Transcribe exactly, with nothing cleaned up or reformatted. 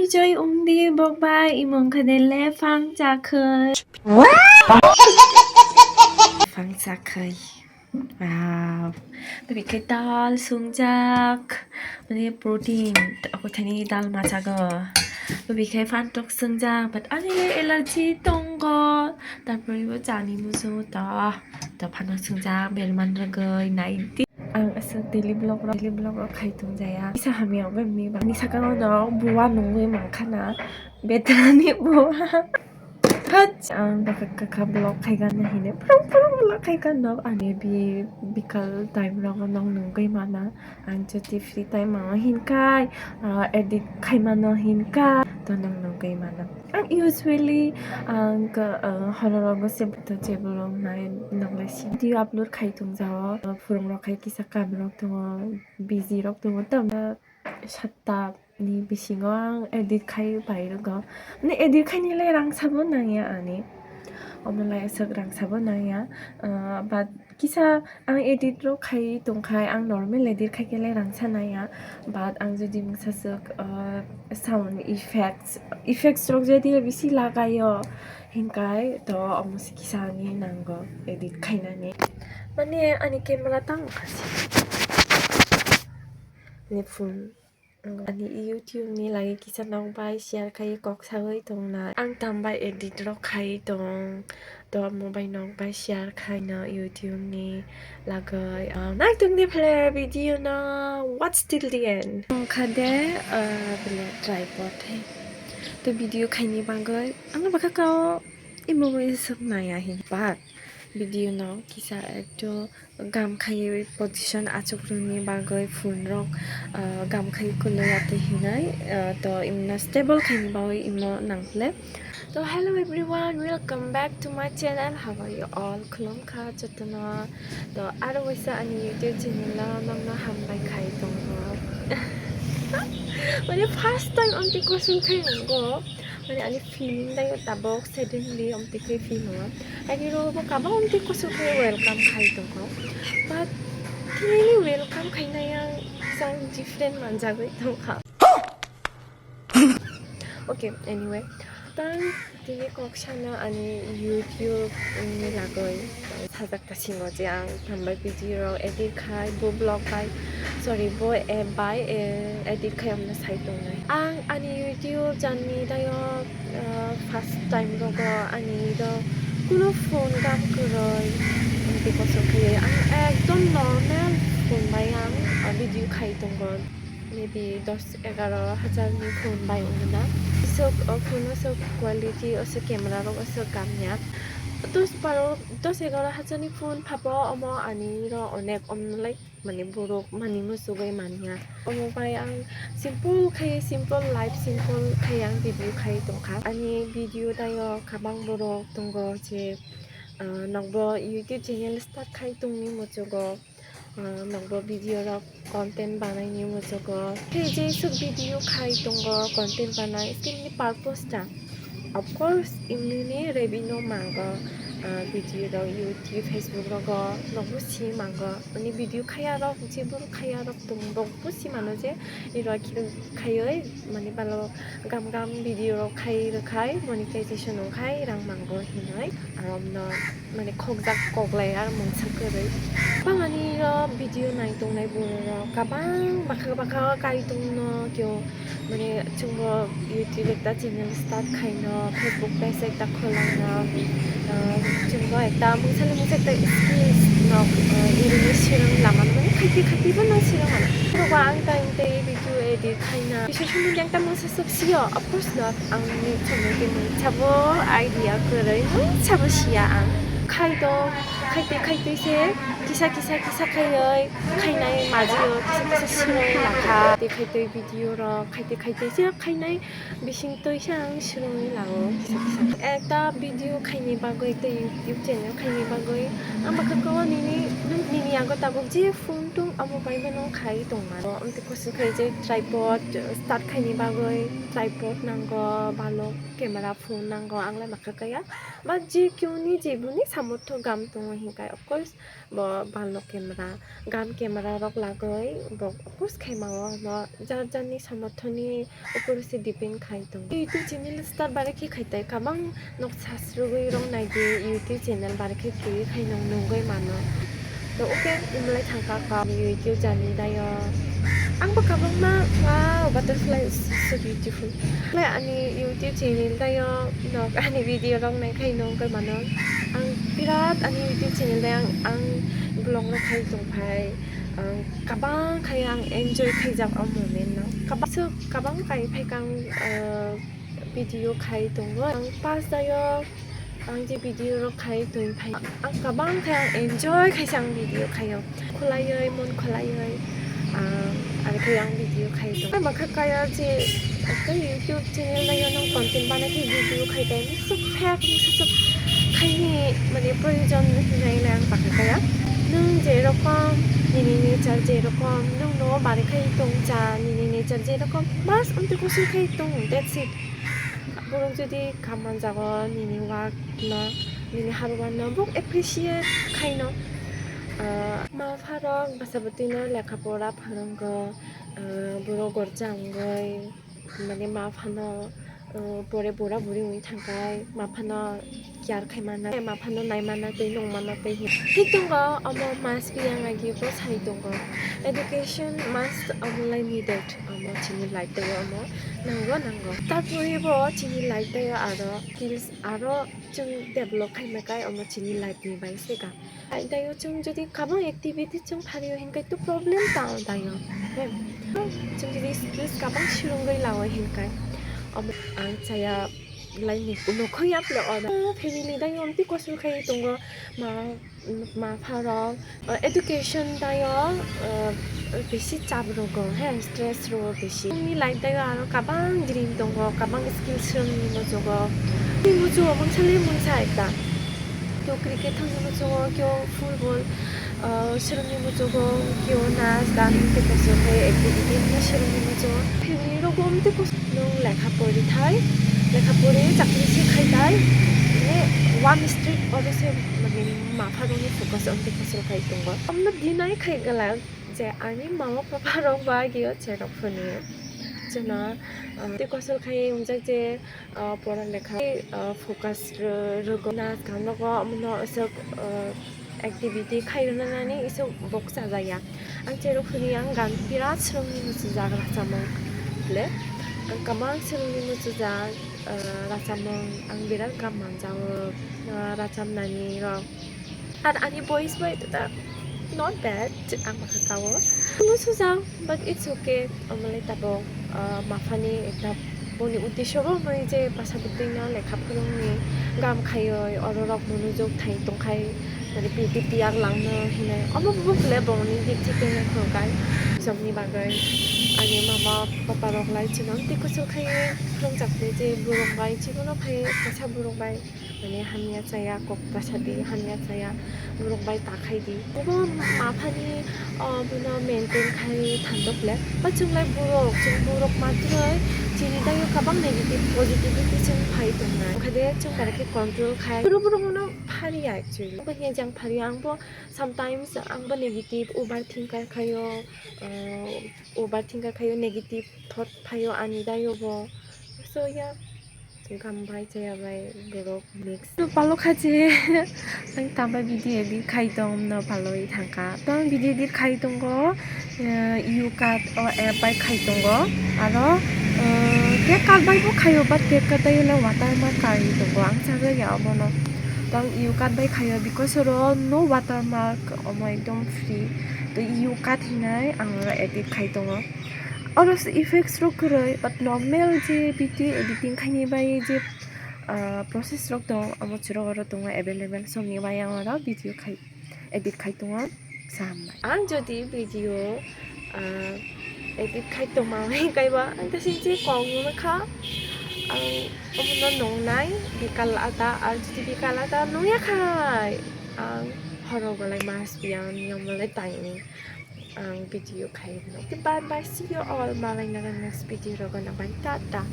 Choi ungdi bok bai imong khade le phang chakhai. Phang chakhai. Wow. Bikhe dal sungjak. Mane protein. Ako thani dal machago. Bikhe phantok sungjak. But ani le allergy tongo. Tarpore bo chani musu to. To phantok sungjak. Berman ragoi ninety. Ang aswk daily vlog rok, daily vlog rok khai tong jaya. Kisa hamya wngwi mani ba. Ani sakao no buwa nungwi mangkha na. Betrani buwa. Hach, ang baka kaka vlog khai gana hine. Purung purung vlog khai gana. Ani bi bikal time rogo nong nungwi mana. Ang jodi free time mano hinkai, ah, edit khai mano hinkai. To nong nungwi mana. Ang usually ang ka, ah, hororogo se buta jebo rok nai nonglai si. Video upload khai tong jao. Phurung rok khai kisa kam rok tongo, busy rok tongo. Tamo satta ni bisingo ang edit khai bai rwgo. Mane edit khai ni le rang sabo nangya ani. Omo lai aswk rang sabo nangya. Ah, but kisa ang edit rok khai tongkhai, ang normal edit khai khe le rang sanaya, but ang jodi mungsa swk, uh, sound effects, effects rok jodi bisi lagayo hinkai to omo se kisa ani nango edit khainani. Mane ani camera tang kasi ni phone. Ani YouTube ni lagi kisa nok bai share khai kok sagwi tongnai. Ang tam bai edit rok khai tong. To mo bai nok bai share khai no YouTube ni lagwi. Ah, nai tong di phle video no watch till the end. Wngkha de, ah, bele tripod hai. To video khaini bagwi ang bwkha kao imo bai sok naya hin. But video no kisa ektu gam khai position achuk rwni bagwi phone rok, ah, gam khai kunui atwi hinai, ah, to imno stable khaini bagwi imno nangkhle. To hello everyone, welcome back to my channel. How are you all? Khulumkha jotono. To aro waisa ani YouTube channel o nokno hambai khai tongo. Mane first time amtwi kosong khai nanggo. Mane ani feeling dayo tabok suddenly amtwi khe feel wngma. Ani rok bo kabang amtwi kosong khe welcome khai tongkho. But tini welcome khainai ang sang different manjagwi tongkha. Okay, anyway. Tang tini kok sana ani YouTube ni lagoi. Sajak ta singo je ang tambai video rok edit khai, bo vlog bai, sorry, bo app bai, eh, edit khai amno sai tongnai. Ang ani YouTube journey dayo, eh, first time rogo ani do kuno phone gam kwrwi, amtwi kosok khaiwi ang ekdom normal phone bai ang, eh, video khai tongo. Maybe dos egaro hajar ni phone bai wngna. Isok o phone o sok quality, o sok camera rok o sok gam ya. Dos baro, dos egaro hajar ni phone phabo omo ani ro onek omnolai mani borok mani muchugwi manya. Omo bai ang simple khai, simple life, simple khai ang video khai tongkha. Ani video tayo kabang borok tongo je, ah, nokbo YouTube channel start khai tongni muchugo. Ah, nokbo video rok content banaini muchugo. Khe jesuk video khai tongo, content banai, skini purpose ta. Of course, imnini revenue mango, ah, video rok, YouTube, Facebook rogo nokbo si mango. Ani video khaya rok, jebor khaya rok tong, rokbo si mano je, iro khaioi, mani balo gam gam video rok khai rwkhai, monetization wngkhai, rang mango hinoi. Aromno mane khokjak koklai ar mungsa kwrwi. Bangani o video nai tongnai borok kabang bakha bakha kai tongno kyo mane chwngbo YouTube ekta channel start khaino, Facebook page ekta kholaino, ah, chwngbo ekta mungsa le mungsa ekta skills no, ah, irini swrwng lama mane khaiti khaiti bono swrwng mano. Rogo ang time tei video edit khaina. Social media ekta mungsa sok sio, of course not. Ang ni channel ni mung sabo idea kwrwi, mung sabo siya ang. Khai to, khaitwi khaitwi se, kisa kisa kisa khaiwi, khainai majio, kisa kisa swrwng lakha. Tei khaitwi video rok, khaitwi khaitwi se khainai bising twi se ang swrwngwi lago, kisa kisa. Ekta video khaini bagwi, tei YouTube channel khaini bagwi, ang bakha kao nini, nini yago tabuk je phone tong, Amo bai mano khai tongma. Amtwi kusu khai je tripod start khaini bagwi tripod nango, balok camera phone nango, ang lai makha kaya. Ba je kiuni je buni samotho gam tongo hinkai, of course, bo balok camera, gam camera rok lagwi bo of course khai mango, no jar jarni samothoni upor se depend khai tongo. YouTube channel start bare khe khai tai kabang nok sasrugwi rok nai di YouTube channel bare khe twi khai nung nungwi mano. To okay, imlai thangka ka YouTube channel dayo. Ang bo kabang ma, wow, butterfly is so beautiful. Lai ani YouTube channel dayo nok ani video rok nai khai nungwi mano. Ang birat ani YouTube channel dayo ang, ang vlog rok khai tong phai. Ang kabang khai ang enjoy khaijak o moment no. Kabang so kabang kai phai kang, ah, video khai tongo. Ang pas dayo ang je video rok khai tong phai. Ang kabang khai ang enjoy khaisa ang video khaio. Khulaioi, mon khulaioi. Ang, ang khai ang video khai tong. Ang makha kaya je, ang YouTube channel dayo nang content banai khe video khai kaya. Sok phek sok khaini mane proyojon hinai le ang baka kaya. Nung je rokom, nini nature je rokom, nung no bare khai tong cha, nini nature je rokom, bas amtwi kusu khai tong, that's it. Borok jodi kam manjago nini work no, nini hard work no, borok appreciate khai no. Ah, ma pha rok bwsa bwtwi no lekha pora phwrwngo, ah, borok gorja wngwi. Mane ma phano, uh, pore bura buri wngwi thangkhai, ma phano care khai mana, ma phano nai mana tei nung mana tei hin. Thik tongo, omo must be ang agi bo sai tongo. Education must omo lai needed, omo chini life tei omo nango, nango. Tarpore bo chini life tei aro skills aro chwng develop khai ma kai omo chini life ni bai se ka. Ai, dayo chwng jodi kabang activity chwng phario hinkai to problem tao dayo. He, chwng jodi skills kabang swrwngwi lao hinkai. Omo ang chaya laini nukho yaplo ono. Family dayo amtwi kosul khai tongo ma, ma pharok. Uh, education dayo, uh, bisi chap rogo, he, stress rogo bisi. Chwngni life dayo aro kabang dream tongo, kabang skill swrwngni muchugo. Ni muchugo mungsa le mungsa ekta. Kyo cricket thangni muchugo, kyo football, ah, swrwngni muchugo, kyo nas, gan, tei kaisa khe activity wngkha swrwngni muchugo. Family rok bo amtwi kos-, nwng lekha pori thai, lekha pori chakri se khai thai, mane one street oro se, mane, ma pha rokni focus amtwi kosol khai tongo. Amno dinai khai glak je ani mama papa rok ba agio cherok phunio. Chwngno, ah, tei kosol khai wngjak je, ah, pora lekha, ah, focus rw-, rwgo. Nas gan rogo omono aswk, ah, activity khai rwna nani iswk bok chajaya. Ang cherok hwnwi ang gan birat swrwngni muchujak rachamung le. Ang kwbang swrwngni muchujak, ah, rachamung ang birat gam manjago, ah, rachamnani rok. Ar ani voice bai ta not bad, ang bwkha kao. Muchujak, but it's okay. Omo lai tabuk, ah, maphani ekta boni uddesho bo wngnai je bwsa bwtwi no lekha phwrwngni gam khaioi, oro rok monojog thai tongkhai, mane piti tiyak langno hinwi. Omo bo bwkle bongni dik thik khe nai phwrwngkhai. Jobni bagwi ani mama papa rok lai chwngno tei kuchuk khai phwrwngjak tei je borok bai chwngno phai kaisa borok bai. Mane hamya chaya, kok bwsa di hamya chaya, borok bai ta khai di. Obo maphani, o, bono maintain khai thandok le. Ba chwng lai borok, chwng borok matroi chini dayo kabang negative, positivity chwng phai tongnai. Okhade chwng bare khe control khai. Boro borok no phariya actually. Bo hiya jang phariya, ang bo sometimes ang bo negative, overthinker khayo, o, overthinker khayo, negative thought phaio ani dayo bo. So, yeah. Gam bai chaya bai borok mix. Palo khachi ang tamba video edit khai tong no paloi thangka. Tong video edit khai tongo, eh, U cut o app bai khai tongo. Aro, eh, CapCut bai bo khayo, but CapCut bai le watermark kai tongo. Ang sajak ya obono. Tong U cut bai khayo because oro no watermark, omo ekdom free. To U cut hinai ang edit khai tongo. Oro se effects rok kwrwi, but normal je video editing khaini bai je, ah, process rok tong, omo chwrok oro tongo available. Songni bai ang oro video khai, edit khai tongo, sa hambai. Ang jodi video, ah, edit khai tongma hwnkhe ba, ang ta sini je kok nungkha, ang omono nungnai, bikal ada, ar jodi bikal ada nungya khai, ang horo golai mas piyang, yom golai taini. ang video khai rwno. Okay, bye bye, see you all, malai nang next video rogo nang bai, tata.